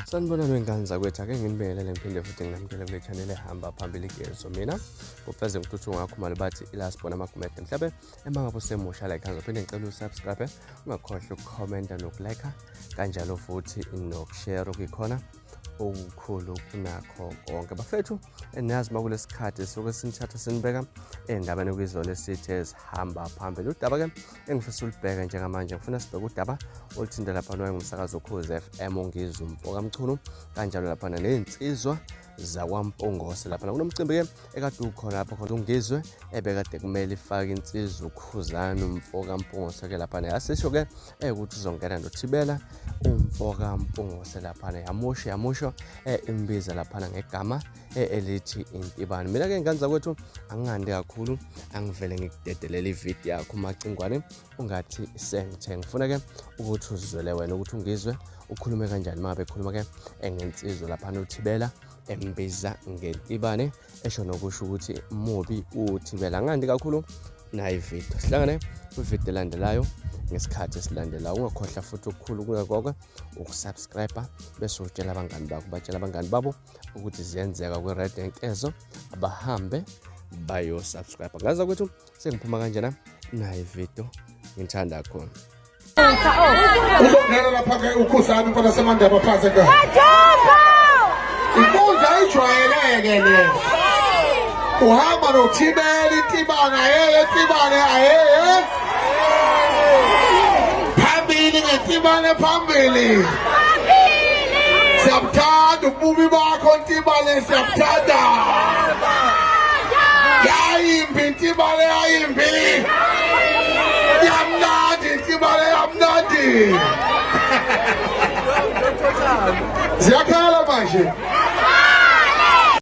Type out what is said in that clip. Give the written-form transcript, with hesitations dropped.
Sanibonani wengane zakwethu, ake nginibingelele ngiphinde futhi nginamukele kule channel ehamba phambili igezo. Mina ngufeze ngithuthu ngakhumalo bathi ila sibona amagumede mhlabe ema ngabe usemusha like ngizophinde ngicela usubscribe ungakhohlwa ukukhomenta nokulike kanjalo futhi nokushare okuyikhona okukhulu kunakho konke bafethu. Niyazi uma kulesikhathi suke sinithatha sinibeka ey'ndabeni okuyizona esithi ezihamba phambili. Udaba-ke engifisa ulibheke njengamanje, ngifuna sibheke udaba oluthinta laphana wayengumsakazi Ukhozi FM uNgizwe Mfoka Mchunu, kanjalo laphana ney'nsizwa zakwaMpungose. Laphana kunomcimbi-ke ekade ukhona lapho khona uNgizwe ebekade kumele ifake insizwa uKhuzani umfoka Mpungose-ke laphana, yasisho-ke ukuthi uzongena noThibela umfoka Mpungose laphana, yamusho yamusho imbiza laphana ngegama elithi intibane. Mina-ke ngane zakwethu angingandi kakhulu, angivele ngikudedelele ividiyo yakho umacingwane ungathi sengithe. Ngifuna-ke ukuthi uzizwele wena ukuthi uNgizwe ukhulume kanjani uma ngabe ekhuluma-ke ngensizwa laphana uThibela embiza ngentibane, esho nokusho ukuthi mubi uThibela. Angandi kakhulu nayo ividiyo, sihlangane kwividiyo elandelayo ngesikhathi esilandelayo. Ungakhohlwa futhi okukhulu kunakoko ukusubscribe bese utshela abangani bakho, batshela abangani babo ukuthi ziyenzeka kwi-Red Enkezo, abahambe bayosubscribe. Ngaza kwethu sengiphuma kanjena nayo ividiyo, ngithanda khona. Uzongena lapha-ke uKhuzani umfana semandaba phansi ke. Inkundla ijwayeleke le. Uhamba noThibela intibane ayeye intibane ayeye. Phambili ngentibane phambili. Siyabuthanda ububi bakho Ntibane siyabuthanda. Yayimbi Ntibane yayimbi. Yamnandi Ntibane yamnandi. Ziyakhala manje.